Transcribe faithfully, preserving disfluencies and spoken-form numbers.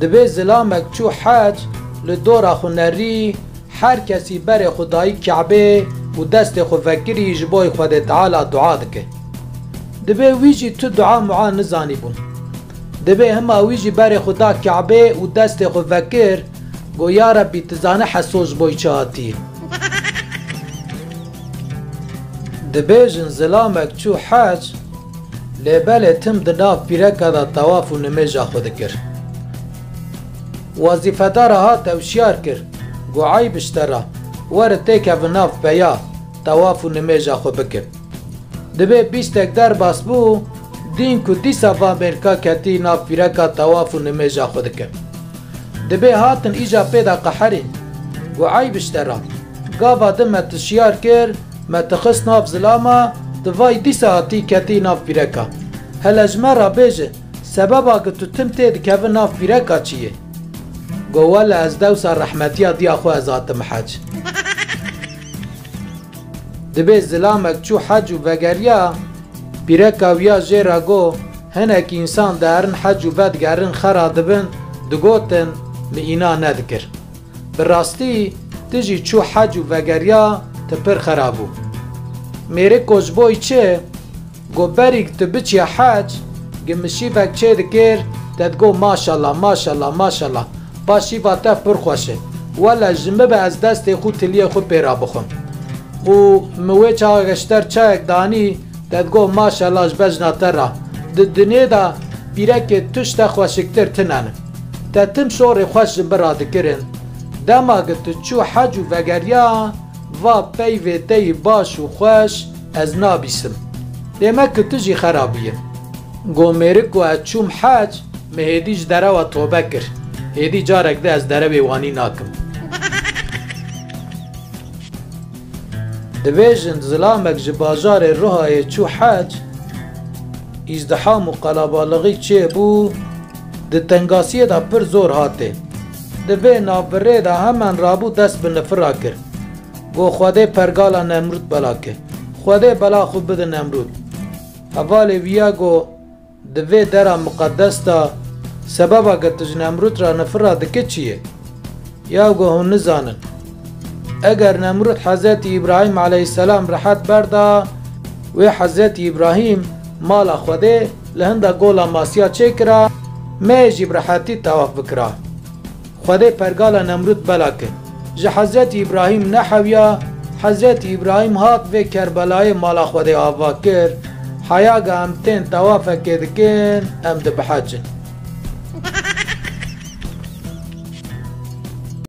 Dibê zilamek çû hec, li dora xwe nerî, her kesî berê xwe dayî Ke'bê û destê xwe vekirî ji bo Xwedê Teala dua dike. Dibê wî jî tu dua mua nizanîbûn. Dibê hima wî jî berê xwe da Ke'bê û destê xwe vekir, got, "Ya Rebbî, tu zane heso ji bo çi hatî." Dibêjin zilamek çû hec, lê belê tim di nav pîreka de tewaf û nimêja xwe dikir. Wezîfedara hat ew şiyar kir, got, "Eyb ji te re, were têkeve nav peya, tewaf û nimêja xwe bike." Dibê bîstek derbas bû, dîn ku dîsa va mêrka ketî nav pîreka tewaf û nimêja xwe dike. Dibê hatin îja pê de qeherîn. Got, "Eyb ji te re. Gava din me tu şiyar kir, me tu xist nav zilama, tu vay dîsa hatî ketî nav pîreka. Hele ji me re bêje, sebeba ku tu tim tê dikeve nav pîreka çi ye?" Got, "Wele ez dewsa rehmetiya diya xwe ez hatim hec." Dibê zilamek çû hec û vegeriya, pîreka wiya jê re got, "Hinek însan diherin hec û vedigerin xera dibin, digotin, 'Min îna nedikir.' Bi rastî, tu jî çû hec û vegeriya, tu pir xera bû." Mêriko ji bo çi? Got, "Berî tu biçiye hec, gi mişîvek çê dikir, te digot, 'Maşallah, maşallah, maşallah. Paşîva te pir xweş e. Wele ji min be ez destê xwe tiliyê xwe pê re bixwim.' Û min wê çaxa ji te re çayek danî, te digot, 'Maşallah ji bejna te re. Di dinê de pîrekê tu ji te xweşiktir tine ne.' Te tim şorê xweş ji min re dikirin. Dema gi tu çû hec û vegeriya, va peyvê te yî baş û xweş ez nabîsim. Lê me ki tu jî xera bûye." Got, "Mêrik ku ez çûm hec, min hêdî ji derewa tobe kir. Hêdî carek di ez derewê wanî nakim." Dibêjin zilamek ji bajarê Ruhayê çû hec, îzdiham û qelebalixî çêbû, di tengasiyê de pir zor hatê. Di vê navbirê de hemen rabû dest bi nifira kir. Got, "Xwedê pergala Nemrûd bela ke. Xwedê bela xwe bide Nemrûd." Hevalê wî ya got, "Di vê dera miqedes de sebeba ke tu ji Nemrûd re nifira dike çi ye?" Ya got, "Hûn nizanin. Eger Nemrûd Hezretî Îbrahîm aleyhisselam rehet berda, wê Hezretî Îbrahîm mala Xwedê li hinda gola masiya çêkira, me yê jî bi rehetî tewaf bikira." Xwedê pergala Nemrûd bela kir. Ji Hezretî Îbrahîm nehewiya, Hezretî Îbrahîm hat vê Kerbelayê mala Xwedê ava kir. Heya ge em tên tewafekê dikin, em dibihecin.